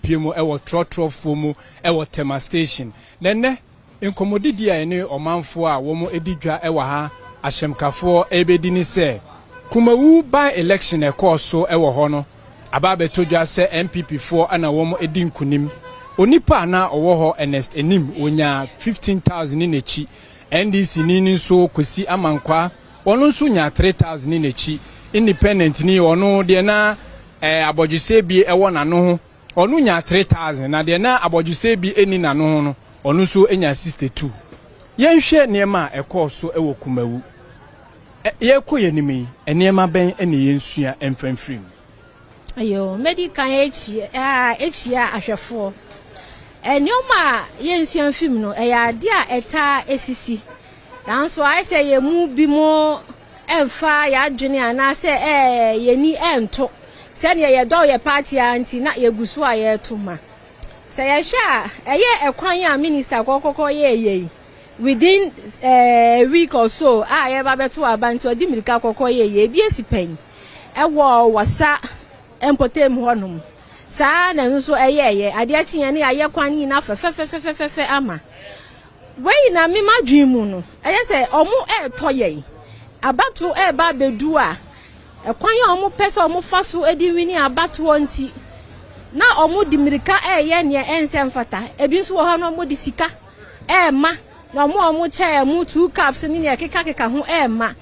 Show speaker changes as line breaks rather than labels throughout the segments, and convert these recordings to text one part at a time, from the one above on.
Yɛabɛpie mu wɔ trɔtrɔfoɔ mu wɔ Tema Station. Na ɛnnɛ, nkɔmmɔdidi a yɛne ɔmanfoɔ a wɔdi dwa wɔ ha, ahyɛmkafoɔ, rebɛdi ne sɛ, Kumawu by-election a ɛkɔɔ so wɔ hɔ no, aba abɛtɔ dwa sɛ NPP foɔ na wɔadi nkunim. Onipa a na ɔwɔ hɔ Ernest Anim, ɔnyaa 15,000 ne n'akyi. NDC ni no nso Kwesi Amankwah, ɔno nso nyaa 3,000 ne n'akyi. Independent ni, ɔno deɛ na eh, abɔdwesɛ bi wɔ n'ano ho, ɔno nyaa 3,000, na deɛ na abɔdwesɛ bi nni n'ano ho no, ɔno nso nyaa 62. Yɛnhwɛ nneɛma a ɛkɔɔ so wɔ Kumawu. Yɛrekɔ yɛn anim yi, nneɛma bɛn na yɛnsua mfa mfiri mu?
Ayo, mɛdi kan akyia ahwɛfoɔ. Nneɛma a yɛnsua mfiri mu no, ɛyɛ adeɛ a ɛtaa esisi. Nanso ayɛ sɛ yɛn mu bi mo ɛmfa yɛn adwene anaasɛ yɛn ani ɛnto sɛdeɛ yɛdɔ yɛ party a nti na yɛgu so a yɛreto ma. Sɛ yɛhwɛ a, ɛyɛ ɛkwan a minister kɔkɔkɔ yɛɛyɛ yi, within a week or so a yɛba bɛto aba nti ɔde mmirika kɔkɔ yɛɛyɛ ebi esi pɛn ɛwɔ Wasa mpɔtam hɔnom. Saa na ɛno nso ɛyɛɛyɛ adeɛ kye yɛn ne yɛayɛ kwan nyinaa fɛfɛfɛfɛfɛ ama wei. Na mema dwen mu no, ɛyɛ sɛ ɔmo ɛɛtɔ yɛn abato ɛɛba abɛdu a, ɛkwan a ɔmo pɛ sɛ ɔmo fa so de win abatoɔ nti na ɔmo de mmirika ɛɛyɛ nea ɛnsɛ mfata. Ebi nso wɔ hɔ na ɔmo de sika ɛɛma na ɔmo a ɔmo kyɛ ɛmo two cups ne nea ɛkekakeka ho ɛɛma.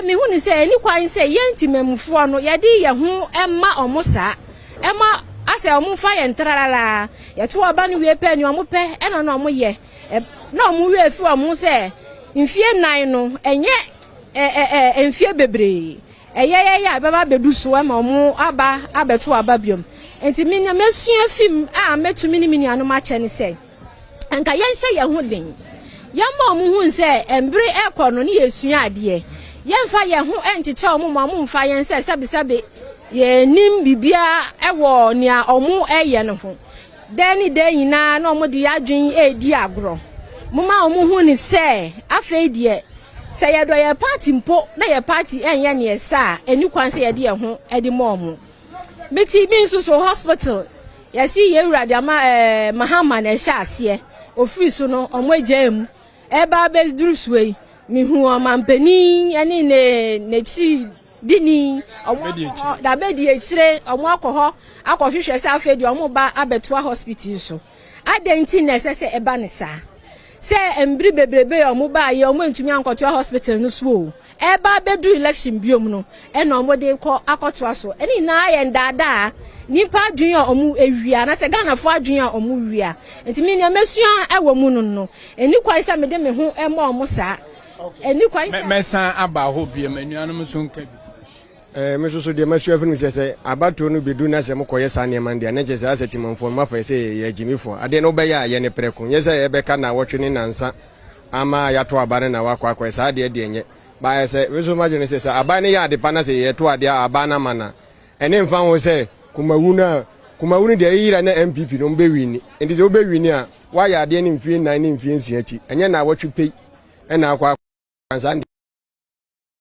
Mihu ni sɛ ɛni kwan sɛ yɛn ntimamufoɔ no yɛde yɛn ho ɛma ɔmo saa, ɛma asɛ ɔmo fa yɛn tralala. Yɛto ɔba no wie pɛ, nea ɔmo pɛ ɛna na ɔmo yɛ na ɔmo wie fi ɔmo sɛ mfie 4 no ɛnyɛ ɛ ɛ ɛ mfie bebree ɛyɛ yɛyɛ a ɛbɛba abɛdu so ɛma ɔmo aba abɛto aba biom. Nti mi na mesua fim a mɛtumi ne mi nuanom akyɛ ne sɛ nka yɛnhyɛ yɛn ho den, yɛmma ɔmo hu sɛ mbere ɛkɔ no ne yɛsua adeɛ. Yɛmfa yɛn ho ɛnkyekyɛ ɔmo ma ɔmo mfa yɛn sɛ sɛbesɛbe yɛnim biribiara ɛwɔ nea ɔmo ɛyɛ no ho. Dan ne dan nyinaa na ɔmo de yɛ adwene ɛredi agorɔ. Moma ɔmo hu ne sɛ afei deɛ, sɛ yɛdɔ yɛ party mpo na yɛ party ɛnyɛ neɛ sa a, ɛni kwan sɛ yɛde yɛn ho ɛde ma ɔmo. Meti bi nso so hospital yɛsi yɛ wura de ama Mahama na ɛhyɛ aseɛ ofiri so no, ɔmo agya mu ɛba abɛduru so yi, mihu ɔmampanin ɛne ne n'akyi dini ɔmo akɔ hɔ dabedi akyire, ɔmo akɔ hɔ akɔhwehwɛ sɛ afei deɛ ɔmo ba abɛtoa hospital so. Adan nti na ɛsɛ sɛ ɛba ne saa sɛ mbiri bebrebe a ɔmo baa yɛ, ɔmo ntumi ankɔtoa hospital no so o, ɛba abɛdu election biom no ɛna ɔmo de kɔ akɔtoa so. Ɛne nyinaa yɛ ndaadaa nipa adwene a ɔmo ewia anasɛ Ghanafoɔ adwene a ɔmo wia. Nti mi nea mesua ɛwɔ mu no, ɛni kwan sɛ mede me ho ɛma ɔmo saa, ɛni kwan sɛ.
Mɛsan aba hɔ biom, anuanom nso nka bi.
Me nso so deɛ masua firi mu sɛ abatoɔ no bɛdu na sɛ mokɔyɛ saa nneɛma no deɛ, ne kyerɛ sɛ asɛ timanfoɔ no mafa sɛ yɛyɛ agyimifoɔ. Adeɛ no wobɛyɛ a, yɛ ne prɛko, nyɛ sɛ yɛbɛka na wɔtwe ne nansa ama yɛato aba no na wakɔ akɔyɛ saa deɛ. Deɛ nyɛ baayɛ sɛ me nso madwene sɛ aban no yɛ ade pa na sɛ yɛto adeɛ a aba no ama no a, ɛne mfa ho sɛ Kumawu no a, Kumawu no deɛ ɛyera na NPP no wobɛwin. Nti sɛ wobɛwin a, woayɛ adeɛ no mfie 4 ne mfie 6 akyi, ɛnyɛ na awɔtwe pei ɛna akɔ akɔ ansa.